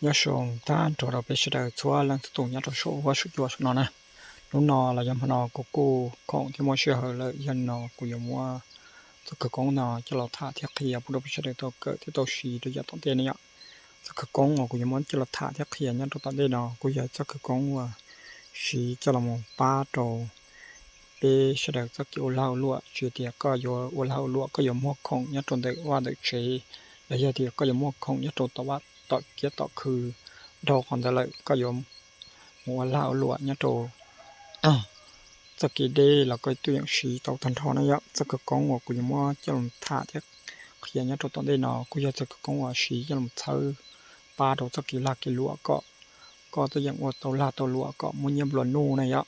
Nyob zoo tag nrho rau peb sawv daws txhua leej txhua tus nyob rau saum huab saum cua saum no na. Hnub no los yog hmo no kuv kuj khoom thiab muaj sij hawm lawm, yog li no kuv yuav muab txoj khawv koob no coj los tham thiab qhia pub rau peb sawv daws tau kawm thiab tau siv rau yav tom ntej ne yom. Txoj khawv koob uas kuv yuav muab coj los tham thiab qhia nyob rau tom ntej no kuj yog txoj khawv koob uas siv coj los mus pab rau peb sawv daws txoj kev ua lag ua luam, tsis tias koj yuav ua lag ua luam koj yuav muag khoom nyob rau ntawm vaj ntawm tsev, los yog tias koj yuav muag khoom nyob rau tom vaj tom kiab tom khw, dhau qhov ntawd lawm koj yuav mus ua lag ua luam nyob rau txoj kev deb los koj tuaj yeem siv tau tag nrho na yom. Txoj khawv koob uas kuv yuav muab coj los tham thiab qhia nyob rau tom ntej no kuj yog txoj khawv koob uas siv coj los txhawb pab rau txoj kev lag kev luam kom koj tuaj yeem ua tau lag tau luam kom muaj nyiaj nplua nuj na yom.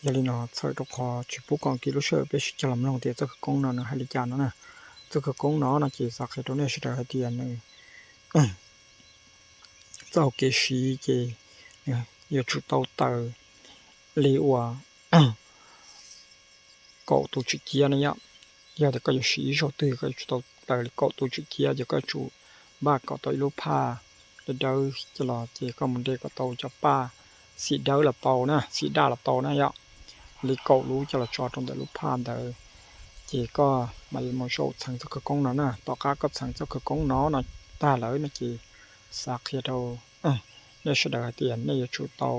Yog li no txhawm rau qhov tsis pub kom kis lub sij hawm, peb sib cog los mloog tias txoj khawv koob no nws hais li cas no na. Txoj khawv koob no no ces xav qhia rau nej sawv daws hais tias nws txoj hauv kev siv ces yuav tsum tau taws li uas kaum tus tswm ciab na yom. Yog tias koj yuav siv ib zaug twg koj yuav tsum tau taws li kaum tus tswm ciab, ces koj yuav tsum npaj kom tau ib lub phaj dawb dawb coj los, ces koj mus de kom tau cov paj xim dawb los tau na, xim daj los tau na yom. Li kaum lub coj los tso rau ntawm lub phaj ntawd, ces koj mam li mus zaum txheev txoj khawv koob no na. Tom qab koj txheev txoj khawv koob no no tag lawm no ces xav qhia rau nej sawv daws hais tias nej yuav tsum tau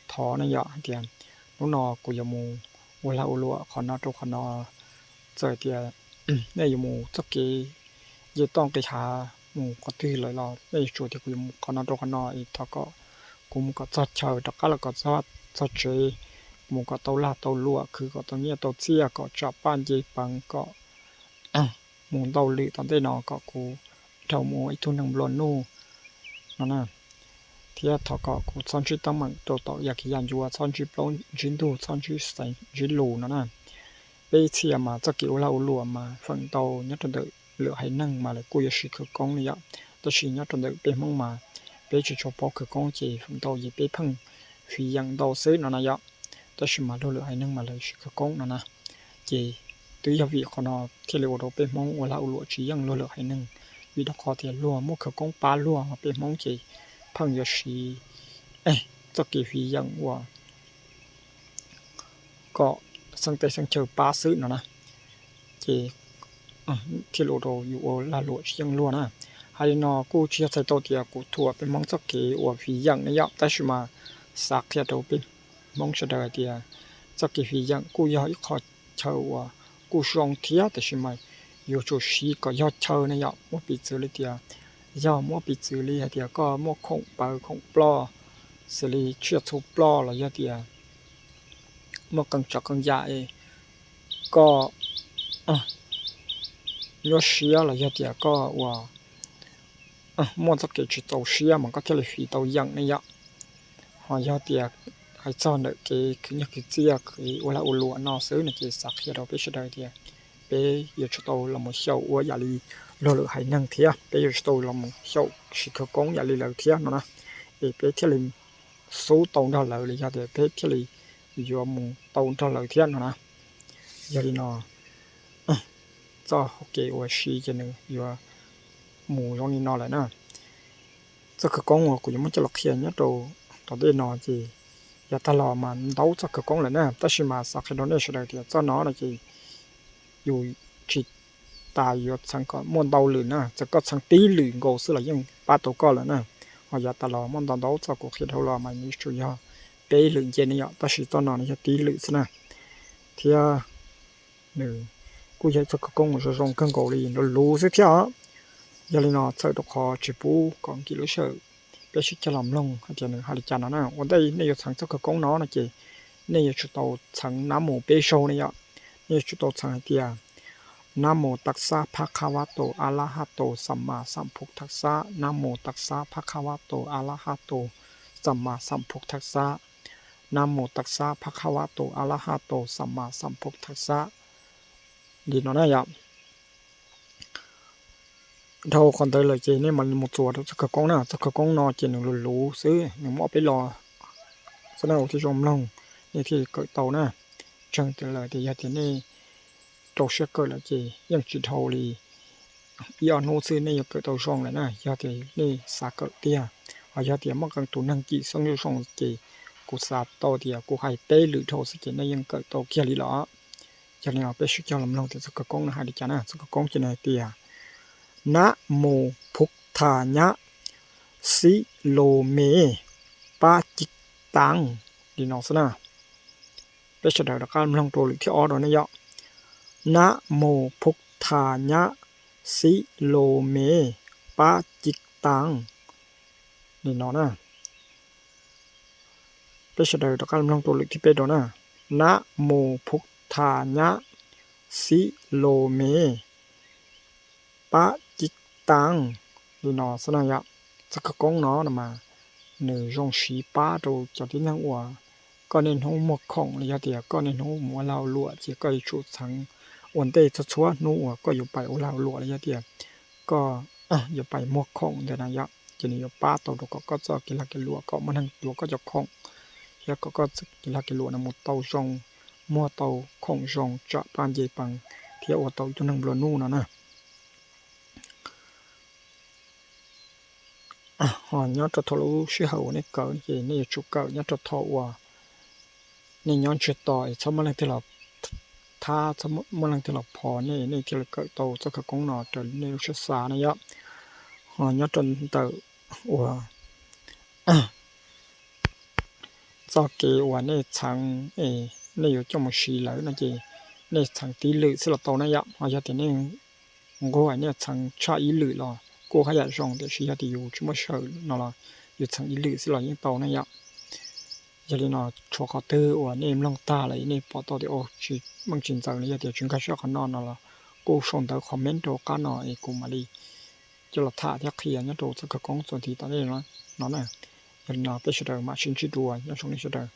thov na yom, hais tias hnub no kuv yuav mus ua lag ua luam qhov no rau qhov no. Txawm tias nej yuav mus txoj kev nce toj nqis hav mus qhov twg lawm los nej yuav tsum tias kuv yuav mus qhov no rau qhov no es thov kom kuv mus kom txog chaw, rov qab los kom txog tsev, mus kom tau lag tau luam, khwv kom tau nyiaj tau txiaj, kom tsam paj nce peev, kom mus ntau lwm tom ntej no kom kuv dhau mus ua ib tug neeg nplua nuj no na. Thiab thov kom kuv txhob ntsib teeb meem rau tom yam kev yam ncua, txhob ntsib plaub ntsib ntug, txhob ntsib xaiv ntsib lus no na. Peb txhia mas txoj kev ua lag ua luam mas feem ntau nyob rau ntawm lwm haiv neeg mas lawv kuj yuav siv khawv koob li yom, tab sis nyob rau ntawm peb Hmoob mas peb tsis tshua paub khawv koob ces feem ntau ces peb pheej fiv yeem ntau xwb no na yom. Tab sis mas luag lwm haiv neeg mas lawv siv khawv koob no na. Ces twb yog vim qhov no thiaj li ua rau peb Hmoob ua lag ua luam tsis yeej luag lwm haiv neeg, vim rau qhov tias luag muaj khawv koob pab luag, peb Hmoob ces pheej yuav siv txoj kev fiv yeem uas kom xeeb teb xeeb chaw pab xwb no na. Ces thiaj li ua rau yus ua lag luam tsis yeej luag na. Hais li no kuj tsis yog txhais tau tias kuv thuam peb Hmoob txoj kev uas fiv yeem ne yom, tab sis mas xav qhia rau peb Hmoob sawv daws hais tias txoj kev fiv yeem kuj yog ib qho chaw uas kuj zoo thiab, tab sis mas yuav tsum siv kom yog chaw ne yom. Muab piv txwv li tias, yog muab piv txwv li hais tias koj muaj khoom pawv khoom ploj, xws li tsiaj txhu ploj los yog tias muaj qee tsav qee yam es koj nyuaj siab los yog tias koj uas muaj txoj kev tsis txaus siab mas koj thiaj li fiv tau yeem ne yom. Ho yog tias hais txog ntawm kev khwv nyiaj khwv txiaj, kev ua lag ua luam no xwb no ces xav qhia rau peb sawv daws tias peb yuav tsum tau los mus xyaum ua yam li luag lwm haiv neeg thiab, peb yuav tsum tau los mus xyaum siv khawv koob yam li lawv thiab no na, es peb thiaj li xub tau nrog lawv los yog tias peb thiaj li yuav mus tau nrog lawv thiab no na. Yog li no txoj hau kev uas siv ces nws yuav mus zoo li no lawm na. Txoj khawv koob uas kuv yuav muab coj los qhia nyob rau tom ntej no ces yav tag los mas ntau txoj khawv koob lawm na, tab sis mas xav qhia rau nej sawv daws tias txoj no no ces yus tsis tas yuav txheev kom muaj ntau lwm na, txawm koj txheev tib lwm nkaus xwb los yeej pab tau koj lawm na. Ho yav tas los muaj ntau ntau txoj kuv qhia dhau los mas nws tsuas yog peb lwm nce ne yom, tab sis txoj no nws yog tib lwm xwb na. Thiab nws kuj yog ib txoj khawv koob uas zoo zoo kawg nkaus li, luv luv xwb thiab os. Yog li no txhawm rau qhov tsis pub kom nkim lub sij hawm, peb sib cog los mloog hais tias nws hais li cas no na. Ua ntej nej yuav txheev txoj khawv koob no no ces nej yuav tsum tau txheev nab mus peb zaug ne yom. Nej yuav tsum tau txheev hais tias nab mus tas xab phab qhab vab tus a la hab tus xam mas xam phub thas xab, nab mus tas xab phab qhab vab tus a la hab tus xam mas xam phub thas xab, nab mus tas xab phab qhab vab tus a la hab tus xam mas xam phub thas xab. Li no na yom. Dhau qhov ntawd lawm ces nej mam li mus txuas rau txoj khawv koob na. Txoj khawv koob no ces nws luv luv xwb, nws muab peb los xwb na, ua thiaj zoo mloog, nej thiaj kawm tau na. Tseeb tiag lawm tias yog tias nej rau siab kawm lawm ces yeej tsis dhau li ib ob hnub xwb nej yuav kawm tau zoo lawm na, yog tias nej xav kawm tiag. Ho yog tias muaj qee tus neeg cim xeeb zoo zoo ces kuv xav tau tias kuv hais peb lwm dhau xwb ces nej yeej kawm tau kiag li los. Yog li no peb sib cog los mloog tias txoj khawv koob no hais li cas na. Txoj khawv koob ces nws hais tias nab mus phuv tha nyab xib lo me pab cig taab li no xwb na. Peb sawv daws rov qab mloog rau lwm thib ob rau nej yom. Nab mus phuv tha nyab xib lo me pab cig taab li no na. Peb sawv daws rov qab mloog rau lwm thib peb rau na. Nab mus phuv tha nyab xib lo me pab cig taab li no xwb na yom. Txoj khawv koob no no mas nws zoo siv pab rau cov tib neeg uas koj niaj hnub muag khoom los yog tias koj niaj hnub mus ua lag ua luam ces koj yuav tsum txheev ua ntej txhua txhua hnub uas koj yuav pais ua lag ua luam los yog tias koj yuav pais muag khoom ntawd na yom, ces nws yuav pab tau rau kom koj txoj kev lag kev luam kom muaj neeg yuav koj cov khoom, thiab kom koj txoj kev lag kev luam no mus tau zoo, muag tau khoom zoo tsam paj nce pees thiab ua tau ib tug neeg nplua nuj no na. Ho nyob rau thaum lub sij hawm uas nej kawm ces nej yuav tsum kawm nyob rau thaum uas nej nyob ntsiag to es txhob muaj leej twg los thab, txhob muaj leej twg los phov nej, nej thiaj li kawm tau txoj khawv koob no raws li nej lub siab xav na yom. Ho nyob rau ntawm uas txoj kev uas nej txheev, nej yuav coj mus siv lawm no ces nej txheev tib lwm xwb los tau na yom. Ho yog tias nej nquag nej txheev tshaj ib lwm los kuj haj yam zoo, tiam sis yog tias yus tsis muaj sij hawm no los yus txheev ib lwm xwb los yeej tau na yom. Yog li no tshuav qhov twg uas nej mloog tag lawm nej pom tau tias tsis meej tsis ntxaws los yog tias tsis nkag siab qhov no no los kuj sau ntawv comment rau qab no es kuv mam li coj los tham thiab qhia nyob rau txoj khawv koob txuas ntxiv tom ntej no na. Yog li no peb sawv daws mam sib ntsib dua, nyob zoo nej sawv daws.